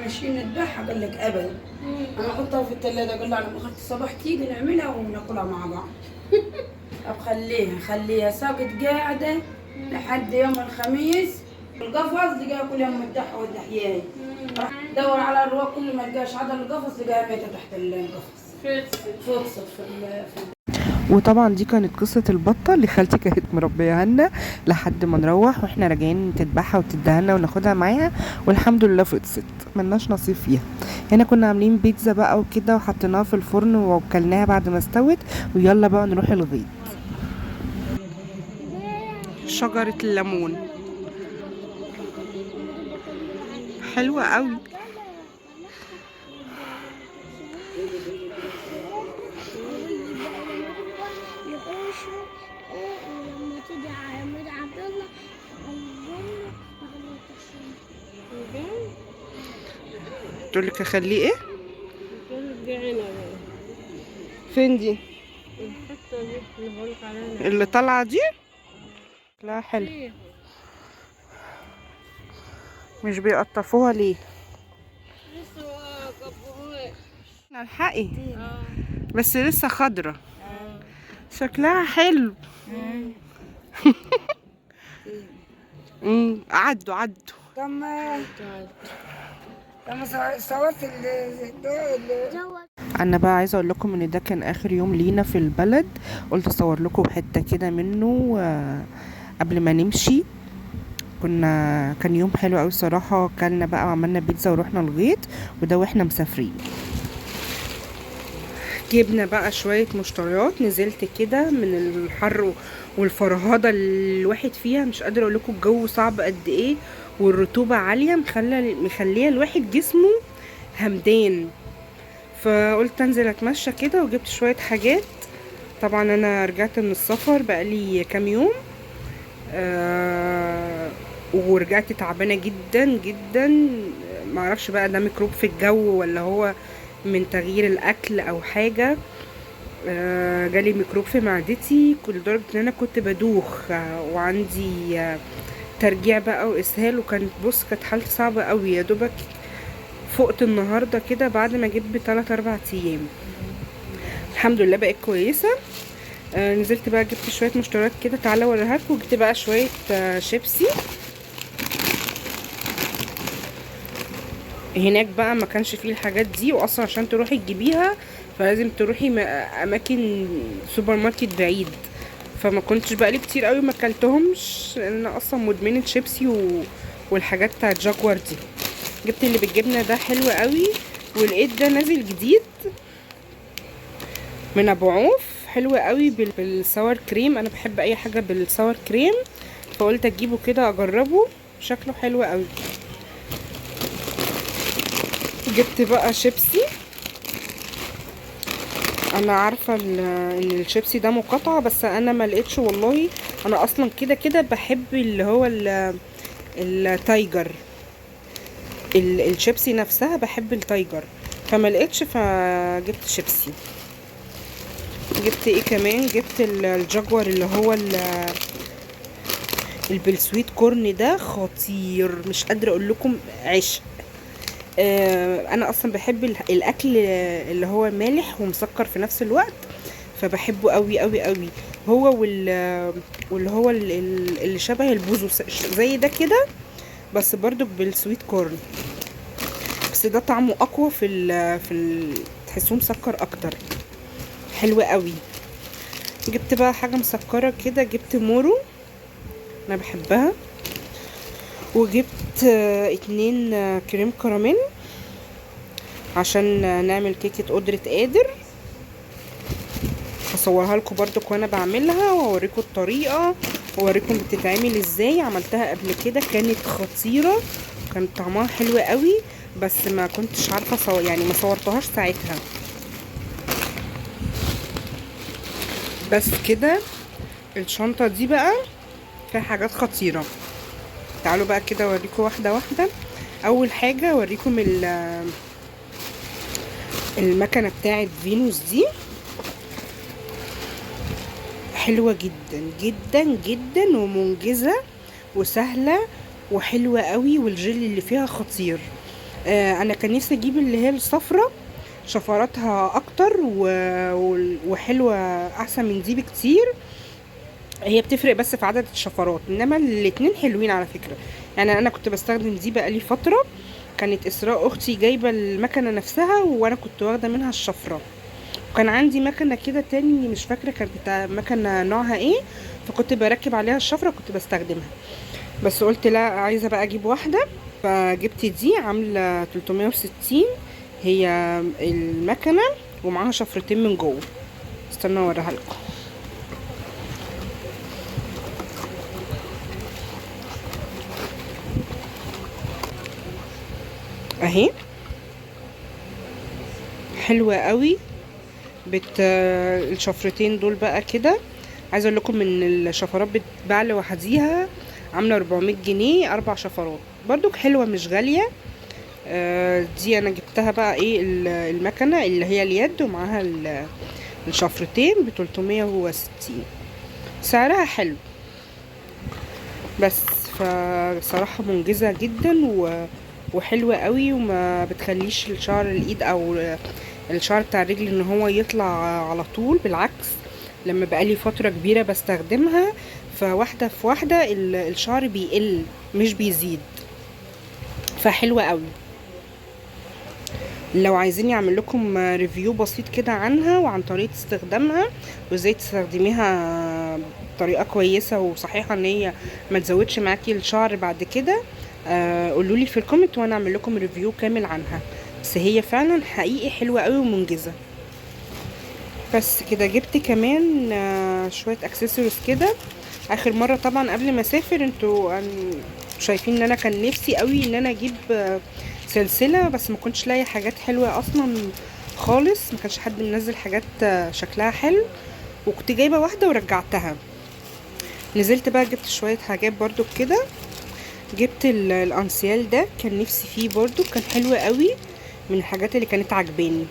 ماشيين نذبحها، قال لك ابدا انا احطها في الثلاجة، قال له على ما اخذت الصباح تيجي نعملها وناكلها مع بعض. طب خليها خليها ساقط قاعدة لحد يوم الخميس. القفص لقاها كل يوم مدحها والدحياي، دور على الرواق كله ما لقاش، عدل القفص لقاها ميته تحت القفص، فطست في. وطبعا دي كانت قصة البطة اللي خالتي كانت مربيها لنا لحد ما نروح، واحنا راجعين تذبحها وتديها لنا وناخدها معاها، والحمد لله فطست، ملناش نصيب فيها. هنا كنا عاملين بيتزا بقى وكده، وحطيناها في الفرن وكلناها بعد ما استوت، ويلا بقى نروح الغيط. شجرة الليمون حلوة قوي. تقول لك اخليه ايه؟ فين دي؟ اللي طالعه دي؟ لا حلو. مش بيقطفوها ليه؟ الحقي بس لسه خضرة، شكلها حلو. عدوا عدوا. صورت. انا بقى عايزه اقول لكم ان ده كان اخر يوم لينا في البلد، قلت اصور لكم حتة كده منه قبل ما نمشي. كان يوم حلو قوي الصراحة، اكلنا بقى وعملنا بيتزا ورحنا الغيط، وده واحنا مسافرين. جبنا بقى شوية مشتريات، نزلت كده من الحر والفرهده اللي الواحد فيها، مش قادرة اقول لكم الجو صعب قد ايه، والرطوبة عالية مخليه الواحد جسمه همدان. فقلت انزل اتمشى كده، وجبت شوية حاجات. طبعا انا رجعت من السفر بقالي كام يوم، ورجعت تعبانة جدا جدا، معرفش بقى ده ميكروب في الجو ولا هو من تغيير الاكل او حاجة. جالي ميكروب في معدتي لدرجة ان انا كنت بدوخ، وعندي ترجيع بقى واسهال، وكانت كانت حالتي صعبة قوي. يا دوبك فقت النهارده كده بعد ما جيت بتلات اربع ايام، الحمد لله بقت كويسة. نزلت بقى جبت شوية مشتريات كده، تعالى اوريها لكم. وجبت بقى شوية شيبسي. هناك بقى ما كانش فيه الحاجات دي، واصلا عشان تروحي تجيبيها فلازم تروحي اماكن سوبر ماركت بعيد، فما كنتش بقالي كتير قوي ما اكلتهمش، لان انا اصلا مدمنه شيبسي والحاجات بتاعت جاكوار دي. جبت اللي بالجبنه ده حلو قوي، ولقيت ده نازل جديد من ابو عوف، حلو قوي بال sour cream. انا بحب اي حاجة بال sour cream، فقلت اجيبه كده اجربه، شكله حلو قوي. جبت بقى شيبسي. انا عارفه ان الشيبسي ده مقاطعه، بس انا ما لقيتش والله. انا اصلا كده كده بحب اللي هو ال Tiger، الشيبسي نفسها بحب ال Tiger، فما لقيتش فجبت شيبسي. جبت ايه كمان؟ جبت الجاكوار اللي هو بال sweet corn ده، خطير مش قادرة اقول لكم، عشق. انا اصلا بحب الاكل اللي هو مالح ومسكر في نفس الوقت، فبحبه قوي قوي قوي. هو واللي هو اللي شبه البوزو زي ده كده، بس برضو بال sweet corn، بس ده طعمه اقوى تحسوه مسكر اكتر، حلو قوي. جبت بقى حاجة مسكره كده، جبت مورو انا بحبها، وجبت 2 كريم كراميل عشان نعمل كيكة قدره قادر. هصورها لكم برضو وانا بعملها، واوريكم الطريقة واوريكم بتتعمل ازاي. عملتها قبل كده كانت خطيرة، كان طعمها حلو قوي، بس ما كنتش عارفه اصور، يعني ما صورتهاش ساعتها. بس كده الشنطة دي بقى فيها حاجات خطيرة. تعالوا بقى كده اوريكم واحدة واحدة. اول حاجة اوريكم المكنه بتاعه فينوس دي، حلوة جدا جدا جدا ومنجزه وسهلة وحلوه قوي، والجل اللي فيها خطير. انا كان نفسي اجيب اللي هي الصفرة، شفراتها اكتر وحلوه احسن من دي بكتير. هي بتفرق بس في عدد الشفرات، انما الاتنين حلوين على فكرة. يعني انا كنت بستخدم دي بقالي فترة، كانت اسراء اختي جايبه المكنه نفسها وانا كنت واخده منها الشفرة. وكان عندي مكنه كده تاني مش فاكره كانت بتاع مكنه نوعها ايه، فكنت بركب عليها الشفرة كنت بستخدمها. بس قلت لا، عايزه بقى اجيب واحدة، فجبت دي عامله 360، هي المكنه ومعاها شفرتين من جوه. استنى اوريها لكم. اهي حلوة قوي. الشفرتين دول بقى كده، عايزه اقول لكم ان الشفرات بتتباع لوحديها عامله 400 جنيه، 4 شفرات، برضو حلوة مش غالية. دي انا جبتها بقى ايه المكنه اللي هي اليد ومعاها الشفرتين ب 360، سعرها حلو بس. فصراحة منجزه جدا وحلوه قوي، وما بتخليش الشعر الايد او الشعر بتاع الرجل ان هو يطلع على طول. بالعكس لما بقالي فترة كبيرة بستخدمها، فواحدة في واحدة الشعر بيقل مش بيزيد، فحلوه قوي. لو عايزين يعمل لكم review بسيط كده عنها وعن طريقه استخدامها وازاي تستخدميها بطريقة كويسة وصحيحه ان هي ما تزودش معاكي الشعر بعد كده، قولوا لي في ال comment وانا اعمل لكم review كامل عنها. بس هي فعلا حقيقي حلوة قوي ومنجزه. بس كده جبت كمان شوية اكسسوارز كده. اخر مرة طبعا قبل ما اسافر انتوا شايفين ان انا كان نفسي قوي ان انا اجيب سلسلة، بس ما كنتش لاقي حاجات حلوة اصلا خالص، ما كانش حد منزل حاجات شكلها حلو، وكنت جايبه واحدة ورجعتها. نزلت بقى جبت شوية حاجات برضو كده. جبت الانسيال ده كان نفسي فيه برضو، كان حلو قوي، من الحاجات اللي كانت عاجباني.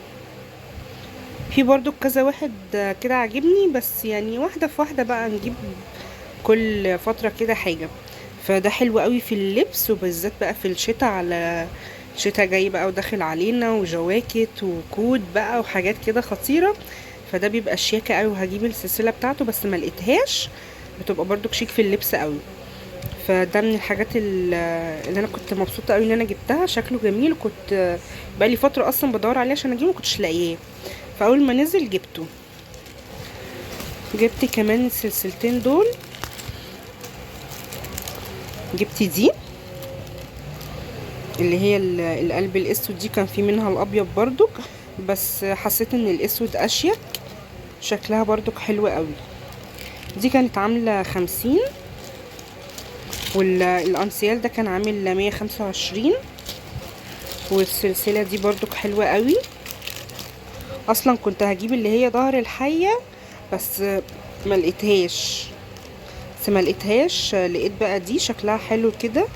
في برضو كذا واحد كده عاجبني، بس يعني واحدة في واحدة بقى نجيب كل فترة كده حاجة. فده حلو قوي في اللبس، وبالذات بقى في الشتاء، على الشتاء جاي بقى وداخل علينا، وجواكت وكود بقى وحاجات كده خطيرة، فده بيبقى شياكه قوي. وهجيب السلسلة بتاعته بس ما لقيتهاش، بتبقى برضو شيك في اللبس قوي. فده من الحاجات اللي انا كنت مبسوطة قوي ان انا جبتها، شكله جميل، وكنت بقالي فترة اصلا بدور عليه عشان اجيبه ما كنتش لاقياه، فاول ما نزل جبته. جبت كمان السلسلتين دول، جبت دي اللي هي القلب الاسود دي، كان في منها الابيض برضو بس حسيت ان الاسود اشيك، شكلها برضو حلو قوي. دي كانت عامله 50، والانسيال ده كان عامل 125. والسلسله دي برضو حلوة قوي، اصلا كنت هجيب اللي هي ظهر الحية بس ما لقيتهاش، لقيت بقى دي شكلها حلو كده.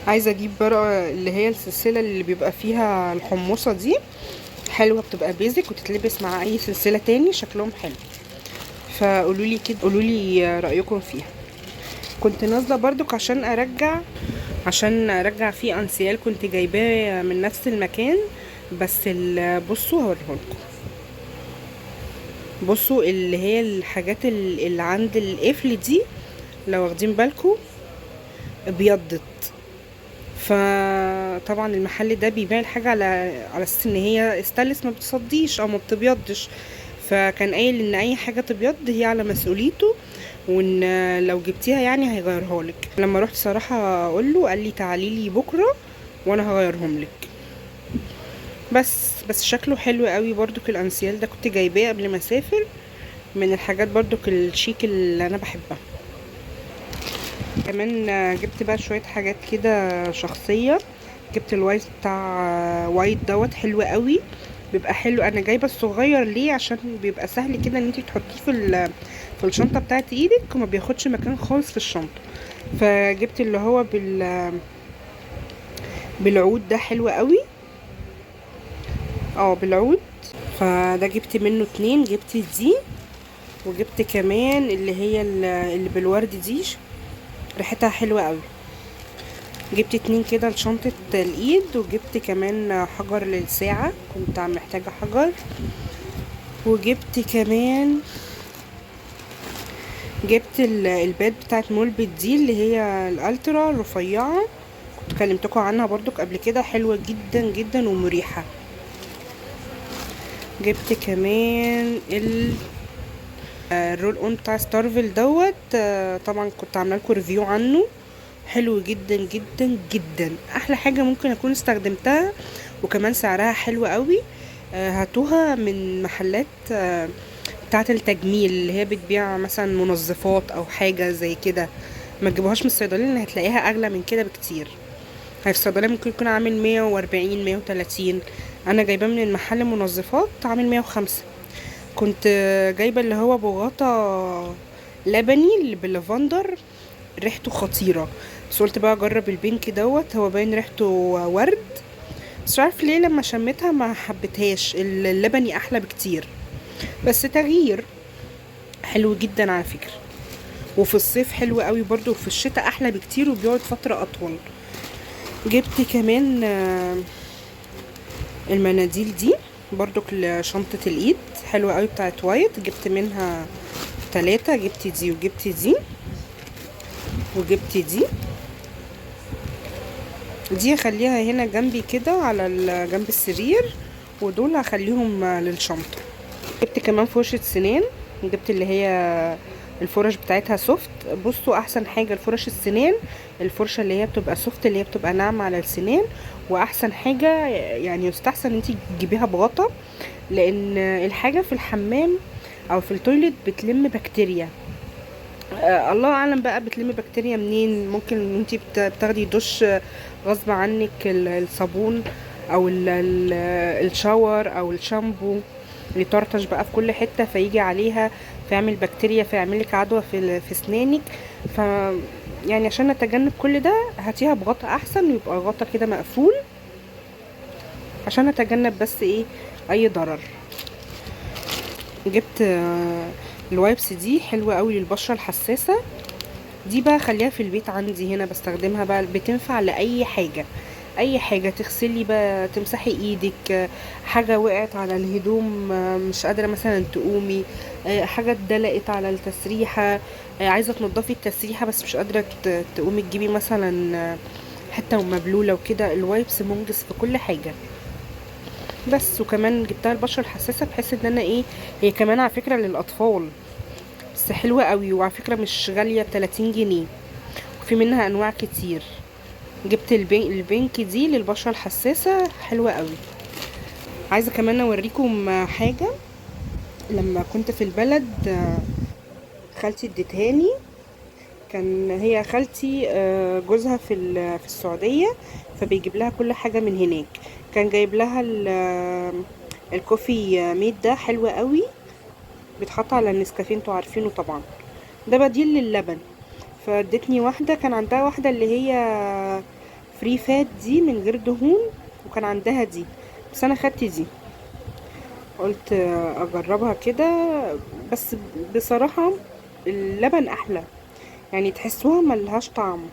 عايزه اجيب بقى اللي هي السلسلة اللي بيبقى فيها الحمصه دي، حلوة بتبقى basic وتتلبس مع اي سلسلة تاني، شكلهم حلو. فقولوا لي كده، قولوا لي رايكم فيها. كنت نازله برضك عشان ارجع فيه انسيال كنت جايباه من نفس المكان، بس بصوا هوريهولكم. بصوا اللي هي الحاجات اللي عند القفل دي لو واخدين بالكم ابيضت، فطبعا المحل ده بيبيع الحاجة على اساس ان هي استانلس ما بتصديش او ما بتبيضش، فكان قايل ان اي حاجة تبيض هي على مسؤوليته، وان لو جبتيها يعني هيغيرها لك. لما رحت صراحة اقول له قال لي تعالي لي بكره وانا هغيرهم لك. بس شكله حلو قوي برضو الانسيال ده، كنت جايباه قبل ما اسافر، من الحاجات برضو الشيك اللي انا بحبها. كمان جبت بقى شوية حاجات كده شخصية. جبت ال wipes بتاع وايت دوت، حلو قوي، بيبقى حلو. انا جايبه الصغير ليه؟ عشان بيبقى سهل كده ان انتي تحطيه في الشنطة بتاعت ايدك، وما بياخدش مكان خالص في الشنطة. فجبت اللي هو بالعود ده، حلو قوي، بالعود. فده جبت منه 2، جبت دي وجبت كمان اللي هي اللي بالورد دي، ريحتها حلوة قوي. جبت 2 كده لشنطة الايد، وجبت كمان حجر للساعة كنت محتاجة حجر، وجبت كمان جبت ال pad بتاعت مولبت دي اللي هي ال ultra الرفيعة، كنت كلمتكم عنها برضو قبل كده، حلوة جدا جدا ومريحة. جبت كمان ال roll on بتاع ستارفل دوت، طبعا كنت عامله لكم review عنه، حلو جدا جدا جدا، احلى حاجة ممكن اكون استخدمتها، وكمان سعرها حلو قوي. هاتوها من محلات بتاعه التجميل اللي هي بتبيع مثلا منظفات او حاجة زي كده، ما تجيبوهاش من الصيدلية لان هتلاقيها اغلى من كده بكتير. هي في الصيدلية ممكن يكون عامل 140 130، انا جايباه من المحل منظفات عامل 105. كنت جايبه اللي هو بغطا لبني اللي باللافندر، ريحته خطيرة، بس قلت بقى اجرب ال pink دوت، هو باين ريحته ورد، بس مش عارف ليه لما شميتها ما حبيتهاش، اللبني احلى بكتير، بس تغيير حلو جدا على فكرة، وفي الصيف حلو قوي برضو، وفي الشتاء احلى بكتير وبيقعد فترة اطول. جبت كمان المناديل دي برضو لشنطة الايد، حلوة قوي بتاعت وايت، جبت منها 3، جبت دي وجبت دي وجبت دي، دي هخليها هنا جنبي كده على جنب السرير، ودول هخليهم للشنطة. جبت كمان فرشة سنان، جبت اللي هي الفرش بتاعتها soft. بصوا احسن حاجة الفرش السنان الفرشة اللي هي بتبقى soft، اللي هي بتبقى ناعمة على السنان، واحسن حاجة يعني يستحسن انتي تجيبيها بغطا، لان الحاجة في الحمام او في ال toilet بتلم بكتيريا، الله اعلم بقى بتلم بكتيريا منين، ممكن انتي بتاخدي دش غصب عنك الصابون او ال shower او الشامبو يطرطش بقى في كل حتة فيجي عليها فيعمل بكتيريا فيعمل لك عدوى في اسنانك. ف عشان نتجنب كل ده هاتيها بغطا احسن، ويبقى غطا كده مقفول عشان نتجنب بس اي ضرر. جبت ال wipes دي حلوة قوي للبشرة الحساسة، دي بقى خليها في البيت عندي هنا بستخدمها بقى، بتنفع لأي حاجة، اي حاجة تغسلي بقى، تمسحي ايدك، حاجة وقعت على الهدوم مش قادرة مثلا تقومي، حاجة اتدلقت على التسريحة، عايزة تنضفي التسريحة بس مش قادرة تقومي تجيبي مثلا حتة مبلولة وكده، ال wipes منجز في كل حاجة بس. وكمان جبتها البشرة الحساسة بحيث ان انا هي كمان على فكرة للاطفال، بس حلوة قوي، وعلى فكرة مش غالية، بتلاتين جنيه، وفي منها انواع كتير. جبت ال pink دي للبشرة الحساسة حلوة قوي. عايزة كمان اوريكم حاجة، لما كنت في البلد خالتي اديتهاني، كان هي خالتي جوزها في السعودية، فبيجيب لها كل حاجة من هناك، كان جايب لها الكوفي ميت ده حلو قوي، بيتحط على النسكافيه انتوا عارفينه طبعا، ده بديل للبن. فادتني واحدة، كان عندها واحدة اللي هي free fat دي من غير دهون، وكان عندها دي، بس انا خدت دي قلت اجربها كده، بس بصراحة اللبن احلى، تحسوها ملهاش طعم.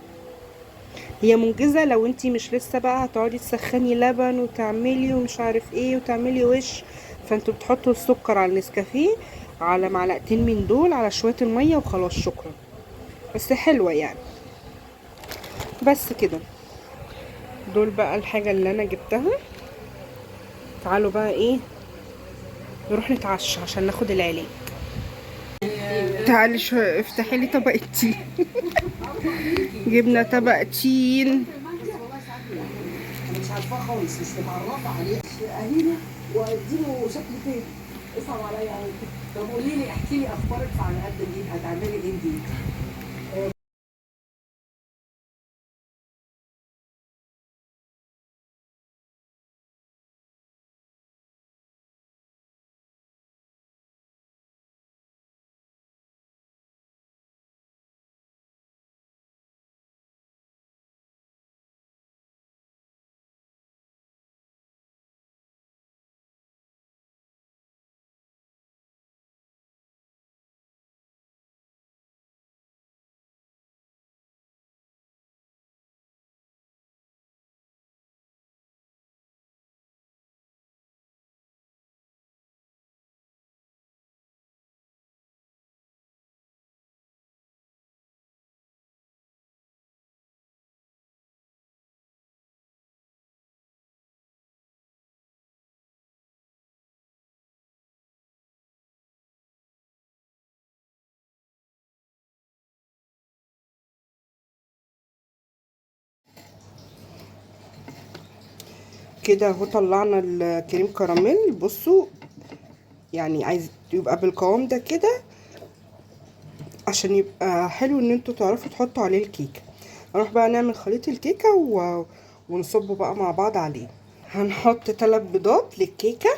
هي منجزة لو انتي مش لسه بقى هتقعدي تسخني لبن وتعملي ومش عارف ايه وتعملي وش، فانتوا بتحطوا السكر على النسكافيه على معلقتين من دول على شوية المية وخلاص شكرا، بس حلوة. بس كده دول بقى الحاجة اللي انا جبتها. تعالوا بقى نروح نتعشى عشان ناخد العلاج. تعالي شو افتحي لي طبق التين. جبنا طبق تين. انا مش عارفاه خالص، مش متعرفه عليه. اهينه واديله شكل تاني. اصعب عليا قوي. طب قولي لي، احكي لي اخبارك على قد الايد، هتعملي ايه جديد؟ كده اهو طلعنا الكريم كراميل. بصوا يعني عايز يبقى بالقوام ده كده عشان يبقى حلو ان انتوا تعرفوا تحطوا عليه الكيكه. هنروح بقى نعمل خليط الكيكه ونصبه بقى مع بعض عليه. هنحط 3 بيضات للكيكه،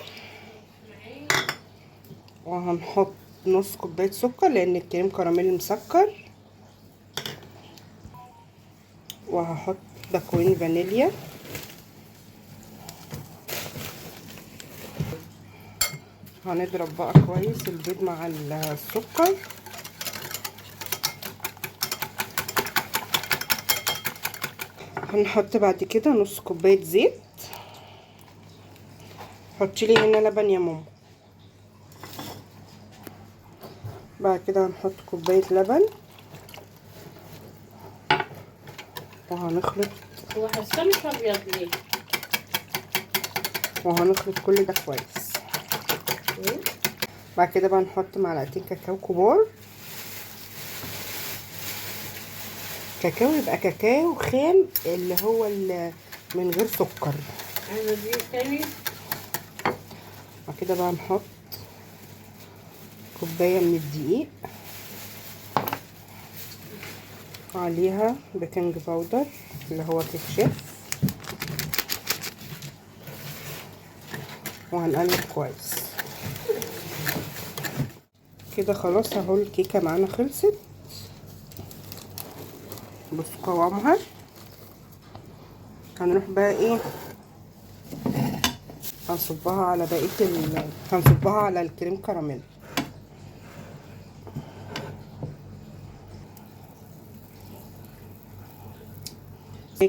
وهنحط نص كوباية سكر لان الكريم كراميل مسكر، وهحط باكوين فانيليا، هنضرب بقى كويس البيض مع السكر. هنحط بعد كده نص كوباية زيت. حطي لي هنا لبن يا ماما. بعد كده هنحط كوباية لبن وهنخلط. هو حسن ابيض ليه؟ وهنخلط كل ده كويس. بعد كده بقى نحط معلقتين كاكاو كبار. كاكاو يبقى كاكاو خام اللي هو اللي من غير سكر. عايزه دي تاني. بعد كده بقى نحط كوباية من الدقيق عليها baking powder اللي هو كيك شيف، وهنقلب كويس كده. خلاص اهو الكيكه معانا خلصت. بصوا قوامها. هنروح بقى ايه، هنصبها على بقية هنصبها على الكريم كراميل.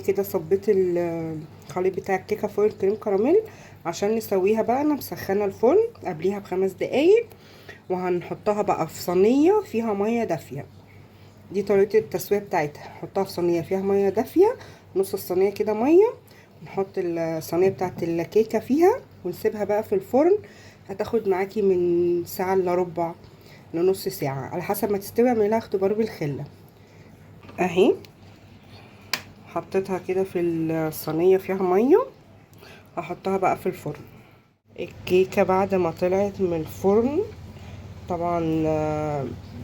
كده صبيت الخليط بتاع الكيكه فوق الكريم كراميل عشان نسويها بقى. انا مسخنه الفرن قبليها ب5 دقايق، وهنحطها بقى في صينية فيها مية دافيه. دي طريقه التسوية بتاعتها. نحطها في صينية فيها مية دافيه، نص الصينية كده مية، نحط الصينية بتاعت الكيكه فيها ونسيبها بقى في الفرن. هتاخد معاكي من ساعة الا ربع لنص ساعة على حسب ما تستوي. اعملي لها اختبار بالخله. اهي حطيتها كده في الصينية فيها مية، هحطها بقى في الفرن. الكيكه بعد ما طلعت من الفرن طبعا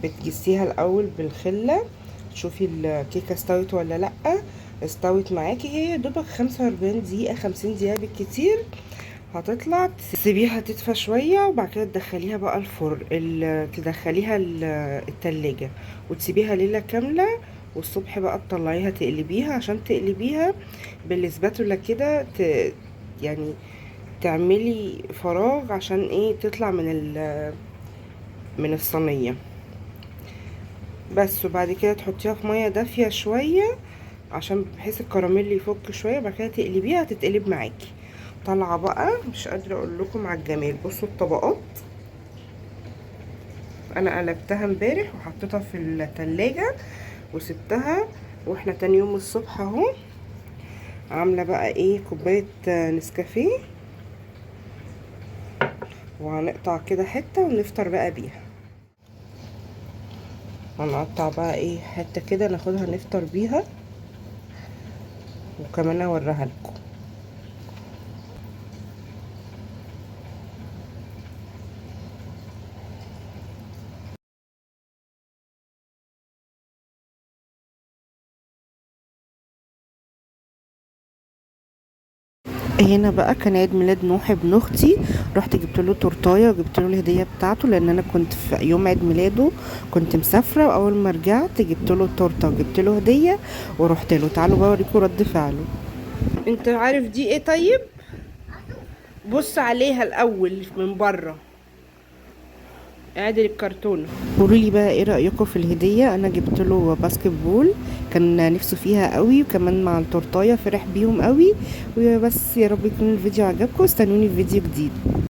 بتجسيها الاول بالخله، تشوفي الكيكه استوت ولا لا. استوت معاكي هي دوبك 45 دقيقة 50 دقيقة بالكتير. هتطلع تسيبيها تدفى شوية، وبعد كده تدخليها بقى الفرن، تدخليها التلاجة وتسيبيها ليلة كاملة. والصبح بقى تطلعيها تقلبيها، عشان تقلبيها بالسباتولا كده يعني تعملي فراغ عشان ايه تطلع من الصينية بس. وبعد كده تحطيها في مية دافيه شوية عشان بحيث الكراميل يفك شوية. بعد كده تقلبيها تتقلب معاكي. طالعه بقى مش قادرة اقول لكم على الجمال. بصوا الطبقات، انا قلبتها امبارح وحطيتها في التلاجة وسبتها، واحنا تاني يوم الصبح اهو عامله بقى ايه كوباية نسكافيه، وهنقطع كده حتة ونفطر بقى بيها. هنقطع بقى ايه حتة كده ناخدها نفطر بيها، وكمان اوريها لكم. هنا بقى كان عيد ميلاد نوح ابن اختي، رحت جبت له تورتايه وجبت له الهدية بتاعته، لان انا كنت في يوم عيد ميلاده كنت مسافرة، واول ما رجعت جبت له التورتة وجبت له هديه ورحت له. تعالوا بقى اوريكم رد فعله. انت عارف دي ايه؟ طيب بص عليها الاول من بره، اعدل الكرتونه. قولوا لي بقى ايه رايكم في الهدية؟ انا جبت له basketball كان نفسه فيها قوي، وكمان مع التورتايه فرح بيهم قوي. وبس، يا رب يكون الفيديو عجبكم، استنوني في فيديو جديد.